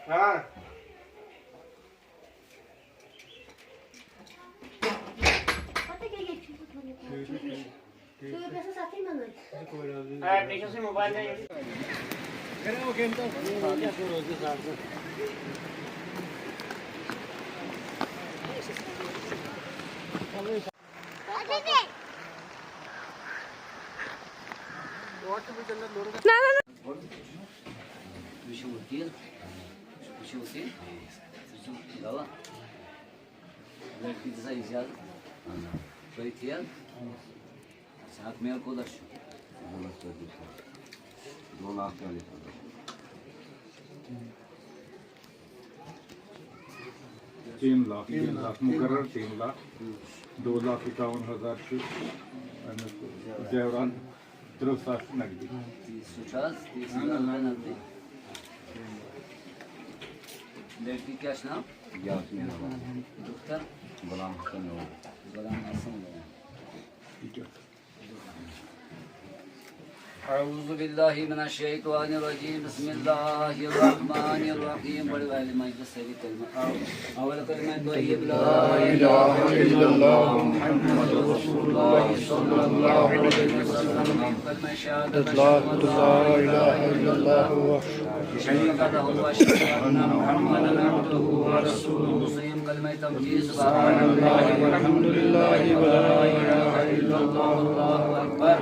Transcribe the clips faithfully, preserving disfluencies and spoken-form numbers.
ہاں۔ وٕچھِو وکیٖل، وٕچھِو وکیٖل، سُہ چھُ گواہ۔ لڑکی دِژا اجازت؟ تُہۍ تہِ حظ؟ اچھا، اَتھ میل کوٗتاہ چھُ؟ دو لاکھ چالیس ہزار۔ تین لاکھ، تین لاکھ مقرر، تین لاکھ، دو لاکھ اکاون ہزار چھُ اَمیُک زیورات، ترٕٛہ ساس نقدی۔ سُہ چھُ حظ؟ اہن حظ، اہن حظ۔ لڑکی کیٛاہ چھُ ناو؟ یاسمیٖن احمد۔ دختر؟ غلام حسن لون۔ غلام حسن لون۔ یہِ کیٛاہ؟ أعوذ بالله من الشيطان الرجيم. بسم الله الرحمن الرحيم. بڑے والے مجلس سے بھی کلمہ۔ اول کلمہ طیب لا الہ الا اللہ محمد رسول اللہ صلی اللہ علیہ وسلم۔ کلمہ شہادت لا الہ الا اللہ۔ شریک لہ و اشہد ان محمدا عبدہ و رسولہ۔ کلمہ تمجید، سبحان اللہ والحمد للہ ولا الہ الا اللہ واللہ اکبر۔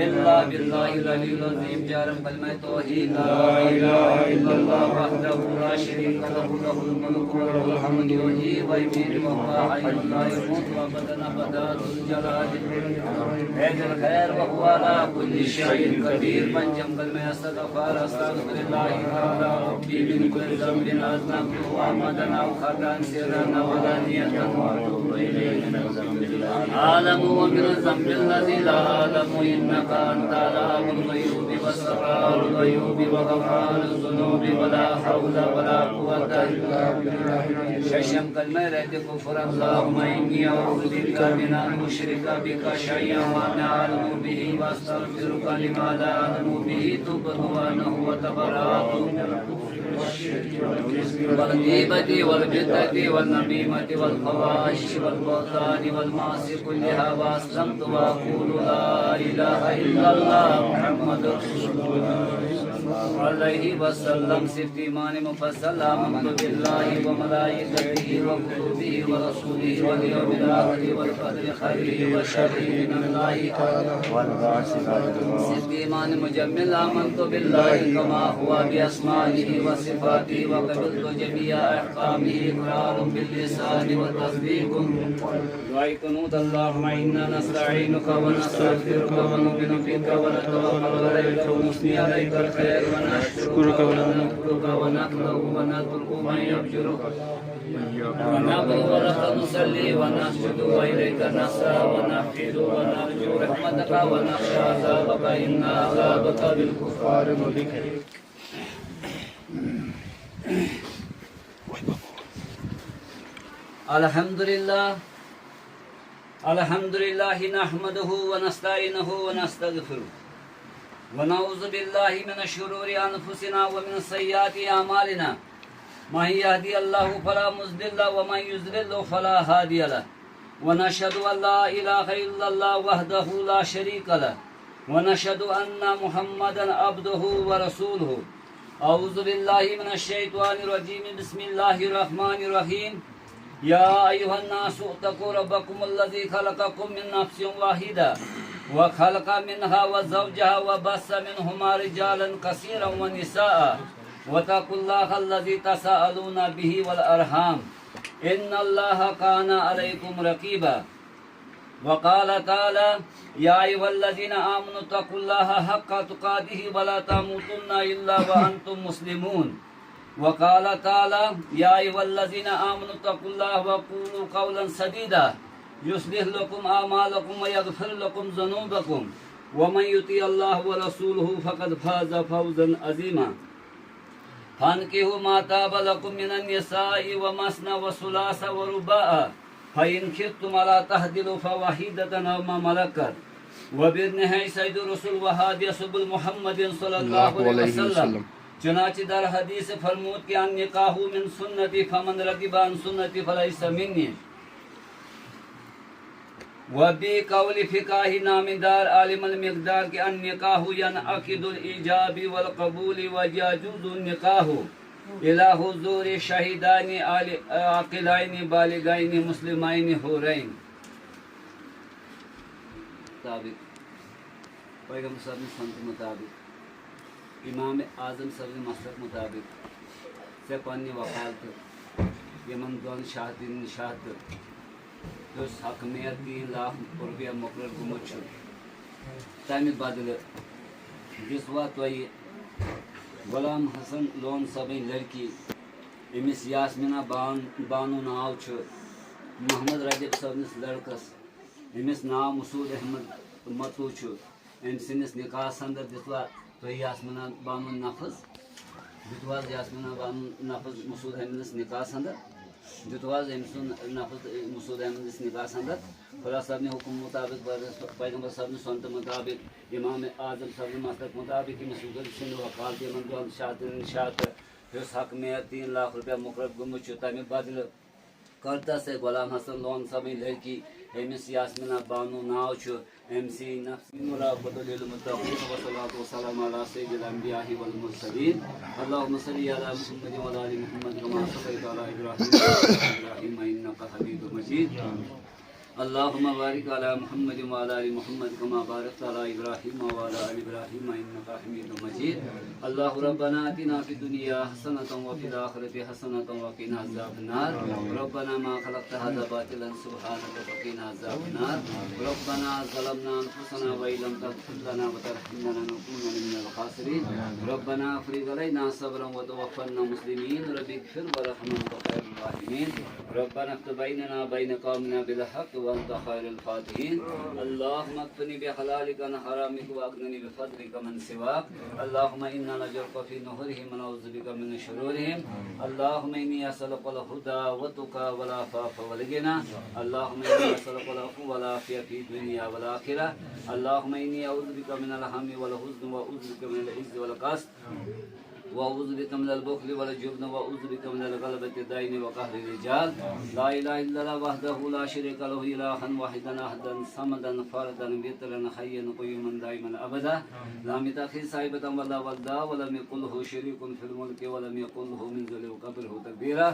الا باللہ العلی العظیم۔ چارم کلمہ توحید، لا الہ الا اللہ وحدہ لا شریک لہ، لہ الملک و لہ الحمد، یحیی و یمیت و ھو حی لا یموت ابدا ابدا، ذو الجلال والاکرام۔ فیض الخیر و ھو علی کل شیء قدیر۔ پنجم کلمہ استغفار، استغفر اللہ تعالی ربی من کل ذنب اذنبته عمدا او خطأ سرا او علانیة و اتوب الیہ من الذنب الذی اعلم و من الذنب الذی لا اعلم، انک انت علام الغیوب و ستار العیوب و غفار الذنوب، ولا حول ولا قوة الا باللہ۔ ششم کلمہ رد کفر، اللهم انی اعوذ بک من ان اشرک بک شیئا وانا اعلم به واستغفرک لما لا اعلم به، تبت انا وتبرأت من الکفر والشرک والغیبة والبہتان والنمیمة والفواحش والبہتان والمعاصی کلها واسلمت واقول لا الہ الا اللہ محمد رسول اللہ صلی اللہ علیہ وسلم۔ صفت ایمان مفصل، آمنت باللہ و ملائکتہ و کتبہ و رسولہ والیوم الآخر والقدر خیرہ و شرہ من اللہ تعالی۔ صفت ایمان مجمل، آمنت باللہ کما ھو باسمائہ و صفاتہ و قبلت جمیع احکامہ اقرار باللسان و تصدیق۔ دعائے قنوت، اللهم إنا نستعينك ونستغفرك ونؤمن بك ونتوكل عليك ونثني عليك الخير ونشكرك ونذكرك ونخلع ونترك من يفجرك ونبر ولك نصلي ونسجد وإليك نسعى ونحفد ونرجو رحمتك ونخشى عذابك إن عذابك بالكفار ملحق۔ الحمد لله، الحمد لله نحمده ونستعينه ونستغفره، ونعوذ بالله من شرور أنفسنا ومن سيئات أعمالنا، من يهدي الله فلا مضل له ومن يضلل فلا هادي له، ونشهد أن لا إله إلا الله وحده لا شريك له، ونشهد أن محمدا عبده ورسوله. أعوذ بالله من الشيطان الرجيم. بسم الله الرحمن الرحيم. يا أيها الناس اتقوا ربكم الذي خلقكم من نفس واحدة وخلق منها وزوجها وبث منهما رجالا كثيرا ونساء واتقوا الله الذي تساءلون به والأرحام إن الله كان عليكم رقيبا. وقال تعالى: يا أيها الذين آمنوا اتقوا الله حق تقاته ولا تموتن إلا وأنتم مسلمون. وقال تعالى: يا أيها الذين آمنوا اتقوا الله وقولوا قولا سديدا يصلح لكم أعمالكم ويغفر لكم ذنوبكم ومن يطع الله ورسوله فقد فاز فوزا عظيما. فانكحوا ما طاب لكم من النساء ومثنى وثلاث ورباع، فإن خفتم ألا تعدلوا فواحدة أو ما ملكت. وبرنه سيد الرسل وهادي سبل محمد صلى الله عليه وسلم. چنانچہ در حدیث فرمود کہ النکاح من سنتی فمن رغب عن سنتی فلیس منی۔ و بی قول فقاہی نامدار عالم المقدار کہ النکاح ینعقد الایجاب والقبول و یجوز النکاح الی حضور شہیدین عال-، عاقلین بالغین مسلمین حورین۔ مطابق، پیغمبر صاحب سنت مطابق، امام اعظم صٲبنہِ مسلک مطابق ژےٚ پننہِ وکالتہٕ یِمن دۄن شاہدین شاہدٕ یُس حق میت تین لاکھ رۄپیہِ مُقرر گوٚمُت چھُ، تمہِ بدلہٕ دِژوا تۄہہِ غلام حسن لون صٲبٕنۍ لڑکی، أمِس یاسمینا بان-، بانو ناو چھُ، محمد رجب صٲبنِس لڑکس، أمِس ناو مسعود احمد متو چھُ، أمۍ سٕنٛدِس نکاحس اندر دِژوا تۄہہِ یاسمینا بانو نفذ؟ دیُتوٕ حظ یاسمینا بانو نفذ مسعود احمدس نکاحس اندر؟ دیُتوٕ حظ أمۍ سُنٛد نفذ مسعود احمدس نکاحس اندر؟ خدا صٲبنہِ حکم مطابق، پیغمبر صٲبنہِ سنت مطابق، امام اعظم صٲبنہِ مسلک مطابق، أمِس سٕنٛدِ وکالتہٕ یِمن دۄن شاہدن شاہدٕ یُس حق میت تین لاکھ رۄپیہِ مُقرر گوٚمُت چھُ، تمہِ بدلہٕ کٔر تس غلام حسن لون صٲبٕنۍ لڑکی، أمِس یاسمینا بانو ناو چھُ، أمۍ سٕنٛدِ نفسہِ مراقبۃ للمتقین، والصلاۃ والسلام علی سید الانبیاء والمرسلین۔ اللهم صل علی محمد وعلی آل محمد کما صلیت علی ابراہیم وعلی آل ابراہیم انک حمید مجید۔ اللهم بارك على محمد وعلى آل محمد كما باركت على إبراهيم وعلى آل إبراهيم إنك حميد مجيد. اللهم ربنا آتنا في الدنيا حسنة وفي الآخرة حسنة وقنا عذاب النار. ربنا ما خلقت هذا باطلا سبحانك فقنا عذاب النار. ربنا ظلمنا أنفسنا وإن لم تغفر لنا وترحمنا لنكونن من الخاسرين. ربنا أفرغ علينا صبرا وتوفنا مسلمين. رب اغفر وارحم وأنت خير الراحمين. ربنا اقض بيننا وبين قومنا بالحق وأنت خير الفاتحين. اللهم اكفني بحلالك عن حرامك وأغنني بفضلك عمن سواك. اللهم إنا نجعلك في نحورهم ونعوذ بك من شرورهم. اللهم إني أسألك الهدى والتقى والعفاف والغنى. اللهم إني أسألك العفو والعافية في الدنيا والآخرة. اللهم إني أعوذ بك من الهم والحزن وأعوذ بك من العجز والكسل. وأعوذ بك من البخل والجبن وأعوذ بك من غلبة الدين وقهر الرجال. لا إله إلا الله وحده لا شريك له إلها واحدا أحدا صمدا فردا وترا حيا قيوما دائما أبدا. لم يتخذ صاحبة ولا ولدا ولم يكن له شريك في الملك ولم يكن له من ذل وكبره تكبيرا.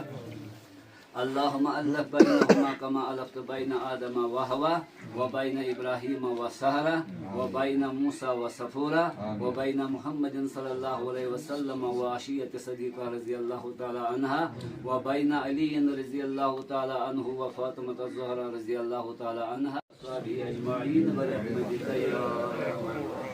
اللهم ألف بينهما كما ألفت بين آدم وحواء وبين إبراهيم وسارة وبين موسى وصفورة وبين محمد صلى الله عليه وسلم وعائشة الصديقة رضي الله تعالى عنها وبين علي رضي الله تعالى عنه وفاطمة الزهراء رضي الله تعالى عنها وأصحابه أجمعين برحمتك يا أرحم الراحمين.